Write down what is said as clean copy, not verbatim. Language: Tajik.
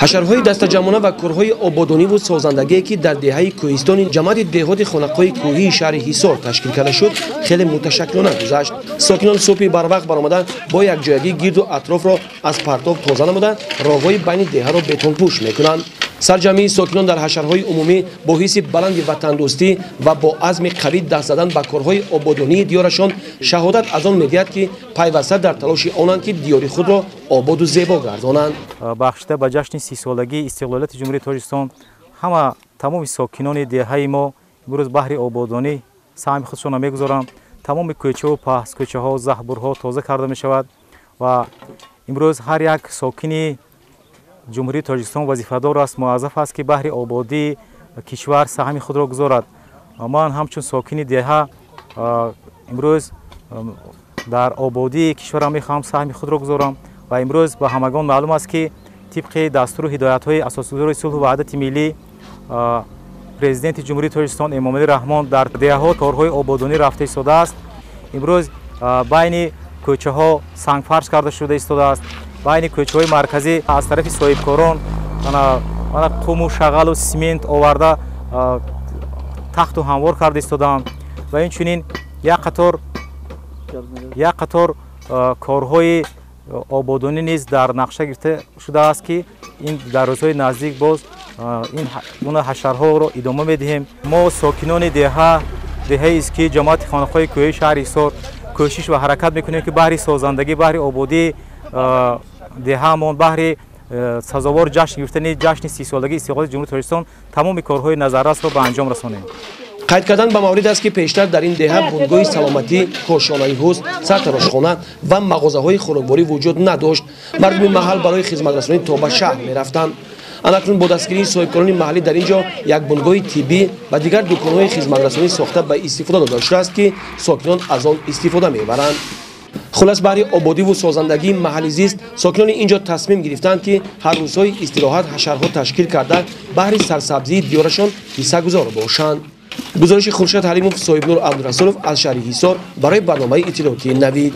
Ҳашарҳои дастаҷамъона ва корҳои ободониву созандагие, ки дар деҳаи кӯҳистони ҷамоати деҳоти хонақоҳи кӯҳии шаҳри Ҳисор ташкил карда шуд, хеле муташаккилона гузашт. Сокинон субҳи барвақт баромада, бо якҷоягӣ гирду атрофро аз партов тоза намуда, роҳҳои байни деҳаро бетонпӯш мекунанд. Сарҷамъии сокинон дар ҳашарҳои умумӣ бо ҳисси баланди ватандӯстӣ ва бо азми қавӣ даст задан ба корҳои ободонии диёрашон шаҳодат аз он медиҳад, ки пайваста дар талоши онанд, ки диёри худро ободу зебо гардонанд. Бахшида ба ҷашни 30-солагии истиқлолияти Ҷумҳурии Тоҷикистон, ҳама тамоми сокинони деҳаи мо имрӯз баҳри ободонӣ саҳми худшонро мегузоранд. Тамоми кӯчаву паҳскӯчаҳо, заҳбурҳо тоза карда мешавад ва имрӯз ҳар як сокини Ҷумҳурии Тоҷикистон вазифадор аст, муаззаф аст, ки баҳри ободии кишвар саҳми худро гузорад. Ман ҳамчун сокини деҳа имрӯз дар ободии кишварам мехоҳам саҳми худро гузорам ва имрӯз ба ҳамагон маълум аст, ки тибқи дастуру ҳидоятҳои асосгузори сулҳу ваҳдати миллӣ, Президенти Ҷумҳурии Тоҷикистон Эмомалӣ Раҳмон, дар деҳаҳо корҳои ободонӣ рафта истодааст. Имрӯз байни кӯчаҳо сангфарш карда шуда истодааст. Байни кӯчаҳои марказӣ аз тарафи соҳибкорон мана қуму шағалу симент оварда, тахту ҳамвор карда истодаанд ва инчунин як қатор корҳои ободонӣ низ дар нақша гирифта шудааст, ки ин дар рӯзҳои наздик боз ин гуна ҳашарҳоро идома медиҳем. Мо, сокинони деҳаи Иски, ҷамоати хонақоҳи кӯҳии шаҳри Ҳисор, кӯшиш ва ҳаракат мекунем, ки баҳри созандагӣ, баҳри ободии деҳаамон, баҳри сазовор ҷашн гирифтани ҷашни 30-солагии истиқлолияти Ҷумҳурии Тоҷикистон тамоми корҳои назаррасро ба анҷом расонем. Қайд кардан ба маврид аст, ки пештар дар ин деҳа бунгоҳи саломатӣ, кошонаи ҳусн, сартарошхона ва мағозаҳои хӯрокворӣ вуҷуд надошт. Мардуми маҳал барои хизматрасонӣ то ба шаҳр мерафтанд. Анакнун бо дастгирии соҳибкорони маҳаллӣ дар ин ҷо як бунгоҳи тиббӣ ва дигар дуконҳои хизматрасонӣ сохта ба истифода дода шудааст, ки сокинон аз он истифода мебаранд. Хулас, баҳри ободиву созандагии маҳалли зист сокинони ин ҷо тасмим гирифтаанд, ки ҳар рӯзҳои истироҳат ҳашарҳо ташкил карда, баҳри сарсабзии диёрашон ҳиссагузор бошанд. Гузориши Хуршед Ҳалимов, Соҳибнур Абдурасулов аз шаҳри Ҳисор барои барномаи иттилоотии «Навид».